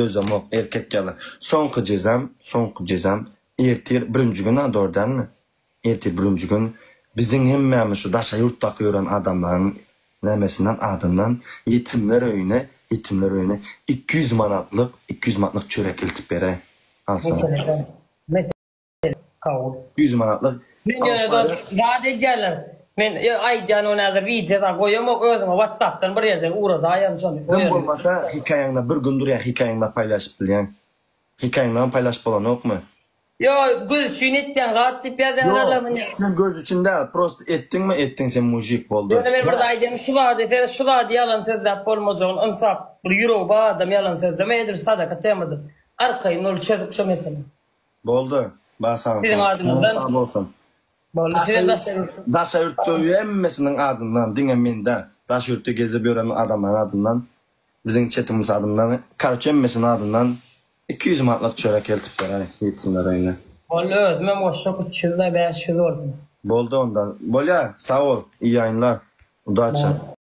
Dözemok erkek ýaly. Soňky jezam, soňky jezam ertir birinji gün-a dogry dälmi? Ertir birinji gün biziň hemmämiz şu daşary ýurtdaky ýören adamlaryň nämesinden adyndan ýetimler öýüne, ýetimler öýüne 200 manatlyk, 200 manatlyk çörek eltip beräý. Alsana. Mesele däl. Mesele Kabul. 200 manatlyk Men ýöne alyp dost zat edýärler. Men aýdýan ony häzir wideo zat goýamok özüňe whatsappdan bir ýerden ugradaýaryn şony Iň goýaryn. bolmasa hekaýaňda bir gün durýar hekaýaňda paýlaşyp bilýäň. Hekaýaňdam paýlaşyp bolanokmy? Ýo göz üçin etýäň zat diýip ýazýarlar Ýok muny. sen göz üçin däl prosto etdiňmi etdiň sen mujik boldy. Ýöne men bir zat aýdýan şu zady sen şu zady ýalan sözläp bolmajagyny ynsap bir ýüregi bar adam ýalan sözlemeýär edil sadaka temadyr. Arkaýyn ol çözüp şo mesele. Boldy. Bar sag Siziň bolsun. adyňyzdan. Sag bolsun. Boldy. Size daşary ýurtda. Daşary ýurtda hemmesiniň adyndan, diňe men däl. Daşary ýurtda gezip ýören adamlaryň adyndan, biziň çetimiz adyndan, karoçe hemmesiniň adyndan 200 manatlyk çörek eltip beräý ýetimler öýüne. Boldy özümem goşjak 300 da 500 bolsun. Boldy onda. Bolýa, sag bol. Iyi ýaýynlar. Udaça.